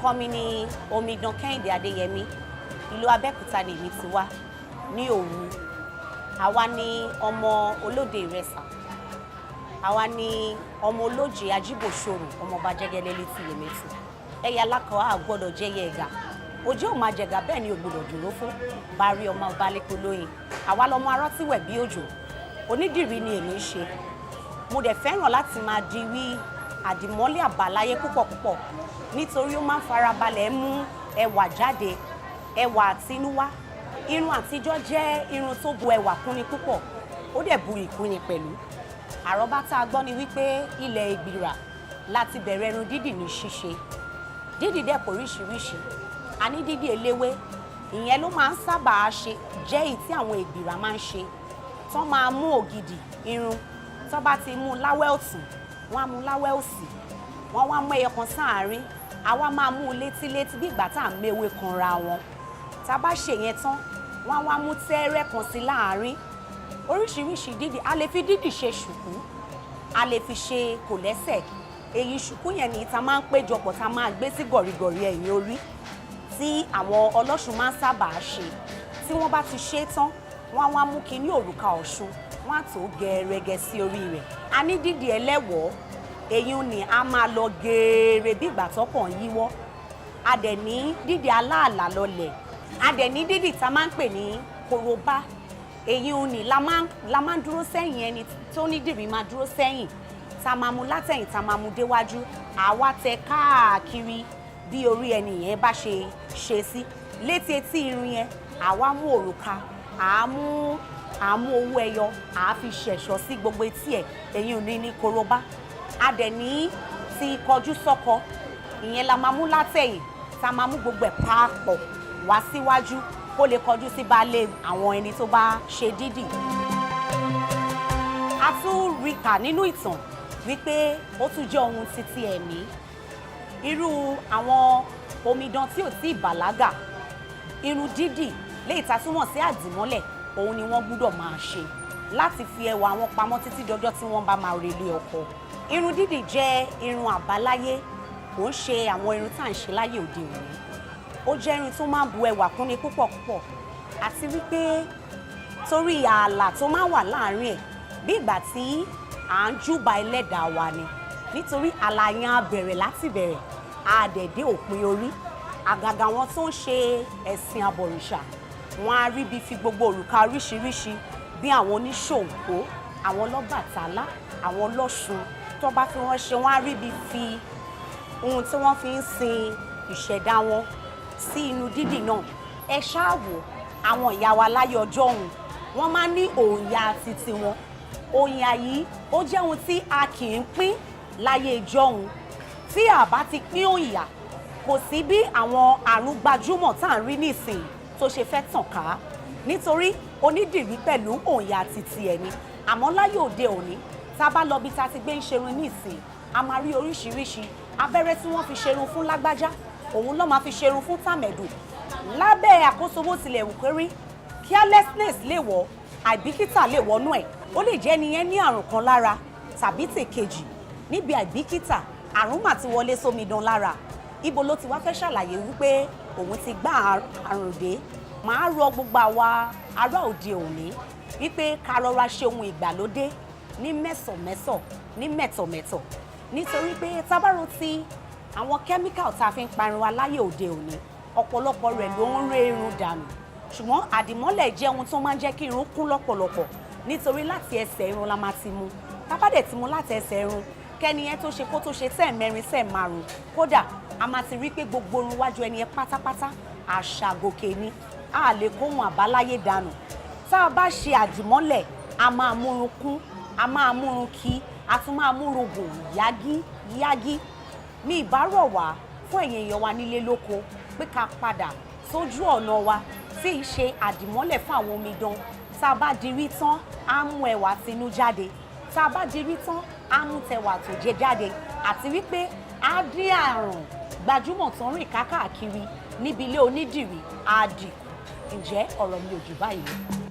Orúkọ mi ni Omidan Kẹ́hìndé Adéyẹmí. Ìlú Abẹ́òkúta ni èmi ti wá ní Òwu. Àwa ni ọmọ Olóde Ìrẹsà, àwa ni ọmọ Olóje Ajíbòsòrò, ọmọọba Jẹ́gẹ́lẹ́ létí Yemẹtu. Ẹyẹ alákọ̀ọ́ à gbọ́dọ̀ jẹ́yẹ ẹ̀gà, ojú ò máa jẹ̀gà, bẹ́ẹ̀ ni ò gbọ́dọ̀ dúró fún bá rí ọmọ ọba lẹ́kọ̀ọ́ lóyin. Àwa lọmọ arọ́tíwẹ̀ bí òjò. Onídìrí ni èmi ń ṣe. Mo dẹ̀ fẹ́ràn láti máa dirí àdìmọ́lẹ̀ àbáláyé púpọ̀ púpọ̀, nítorí ó máa ń farabalẹ̀ mú ẹwà jáde, ẹwà àtinúwá. Irun àtijọ́ jẹ́ irun tó bu ẹwà kúnni púpọ̀, ó dẹ̀ bu ìkúnni pẹ̀lú. Àrọ́bá tá a gbọ́ ni wípé ilẹ̀ Ìgbìrà láti bẹ̀rẹ̀ irun dídì ní ṣíṣe. Dídì dẹ̀ pọ̀ oríṣiríṣi. A ní dídì eléwé, ìyẹn ló máa ń sábà ṣe jẹ́ èyí tí àwọn Ìgbìrà máa ń ṣe, tán máa mú ògidì irun. Tán bá ti mú láwẹ́ ọ̀tún, wọ́n á mú láwẹ́ òsì, wọ́n wá mú ẹyọ kan sáàárín, àwa máa mú un létí létí bí ìgbà tá à ń méwé kanra wọn. Tá a bá ṣe yẹn tán, wọ́n á wá mú tẹ́ẹ́rẹ́ kan sí láàárín. Oríṣiríṣi dídì, a lè fi dídì ṣe ṣùkú, a lè fi ṣe kòlẹ́sẹ̀. Èyí ṣùkú yẹn ni ta máa ń péjọpọ̀, tá máa gbé sí gọ̀rígọ̀rí ẹ̀yìn orí, tí àwọn ọlọ́ṣun máa ń sábà ṣe. Tí wọ́n bá ti ṣe tán, wọ́n á wá mú kinní òrùka Ọ̀ṣun, wọ́n á tó gẹ̀ẹ́rẹ́gẹ́ sí orí rẹ̀. A ní dídì ẹlẹ́wọ̀ọ́, èyí ni a máa lọ geere bí ìgbà tọkàn yíwọ́. A dẹ̀ ní dídì aláàlà lọlẹ̀. A dẹ̀ ní dídì tá máa ń pè ní korobá, èyí ni la máa ń dúró sẹ́yìn, ẹni tó ní dìrì máa dúró sẹ́yìn, tá máa mú látẹ̀yìn, tá máa mú déwájú, àwa tẹ káàkiri bí orí ẹni yẹn bá ṣe ṣe sí létí etí irun yẹn. Àwa mú òrùka, àá mú owó ẹyọ, àá fi ṣẹ̀ṣọ́ sí gbogbo etí ẹ̀. Èyí ò ní ní korobá. A dẹ̀ ní ti kọjú sọ́kọ, ìyẹn la máa mú látẹ̀yìn, tá máa mú gbogbo ẹ̀ papọ̀ wá síwájú kó lè kọjú sí baálé àwọn ẹni tó bá ṣe dídì. A tún rí kà nínú ìtàn wípé ó tún jẹ́ ohun títí ẹ̀mí. Irú àwọn omidan tí ò tí ì bàlágà, irun dídì léyìí tá a túmọ̀ sí àdìmọ́lẹ̀, òun ni wọ́n gbúdọ̀ máa ṣe láti fi ẹwà wọn pamọ́ títí dọjọ́ tí wọ́n bá máa relé ọkọ. Irun dídì jẹ́ irun àbáláyé, kò ń ṣe àwọn irun tá à ń ṣe láyé òde òní. Ó jẹ́ irun tó máa ń bu ẹwà kúnni púpọ̀ púpọ̀, àti wípé torí ààlà tó máa ń wà láàárín ẹ̀, bí ìgbà tí à ń júbà ẹlẹ́dàá wa ni, nítorí ààlà yẹn á bẹ̀rẹ̀ láti bẹ̀rẹ̀, á dẹ̀ dé òpin orí. Àgàgà wọn tó ń ṣe ẹ̀sìn àbọ̀rìṣà, wọn á rí bí fi gbogbo òrùka oríṣiríṣi, bí àwọn oníṣòǹkó, àwọn ọlọ́bàtálá, àwọn ọlọ́ṣun, tó bá fi wọ́n ṣe, wọ́n á rí bí fi ohun tí wọ́n fi ń sin ìṣẹ̀dá wọn sí inú dídì náà. Ẹ ṣáà wò àwọn ìyá wa láyé ọjọ́ òun, wọ́n máa ń ní òòyà titi wọn. Òòyà yìí, ó jẹ́ ohun tí a kì í pín láyé ìjọ́un. Tí a bá ti pín òòyà, kò sí bí àwọn àrùn gbajúmọ̀ tá à ń rí nísìnyí tó ṣe fẹ́ tàn ká, nítorí onídìrí pẹ̀lú òòyà titi ẹ̀ ni. Àmọ́ láyé òde òní, tá a bá lọ bí tá a ti gbé ń ṣerun nísìnyí, a máa rí oríṣiríṣi abẹ́rẹ́ tí wọ́n fi ṣerun fún lágbájá, òun ló máa fi ṣerun fún tàmẹ̀dù. Lábẹ́ àkóso bó tilẹ̀ wù kórí, carelessness lè wọ̀, àìbìkítà lè wọnú ẹ̀. Ó lè jẹ́ ẹni yẹn ní àrùn kan lára tàbí tèkejì. Níbi àìbìkítà, àrùn mà ti wọlé sómidan lára. Ibo ló ti wá fẹ́ ṣàlàyé wípé òun ti gbá àrùn dé? Màá rọ gbogbo àwa ará òde òní wípé ká rọra ṣe ohun ìgbàlódé ní mẹ́sọ̀mẹ́sọ̀, ní mẹ̀tọ̀mẹ̀tọ̀, nítorí pé tábàrò tí àwọn chemical tá a fi ń pa irun wa láyé òde òní, ọ̀pọ̀lọpọ̀ rẹ̀ ló ń ré irun dànù. Ṣùgbọ́n àdìmọ́lẹ̀ jẹ́ ohun tó máa ń jẹ́ kí irun kún lọ́pọ̀lọpọ̀, nítorí láti ẹsẹ̀ irun la máa ti mú. Tá bá dẹ̀ ti mú láti ẹsẹ̀ irun, kẹ́ni yẹn tó ṣe kó tó ṣe sẹ́ẹ̀mẹrin, sẹ́ẹ̀márùn, kódà a máa ti rí pé gbogbo irun wájú ẹni yẹn pátápátá àṣàgòkè ni. A lè kóhun àbáláyé dànù. Tá a bá ṣe àdìmọ́lẹ̀, a máa múrun kún, a máa múrun kí, a tún máa múrun gùn yágí yágí. Mi ìbá rọ̀ wá fún ẹ̀yin èèyàn wa nílé lóko pé ká padà sójú ọ̀nà wa tí í ṣe àdìmọ́lẹ̀ fún àwọn omidan. Tá a bá dirí tán, á mú ẹwà tinú jáde. Tá a bá dirí tán, á mú tẹwà tó jẹ jáde, àti wípé á dín àrùn gbajúmọ̀ tó ń rìn káàkiri níbi ilé onídìrí, á dínkù. Ǹjẹ́ ọ̀rọ̀ mi ò jù báyìí lọ?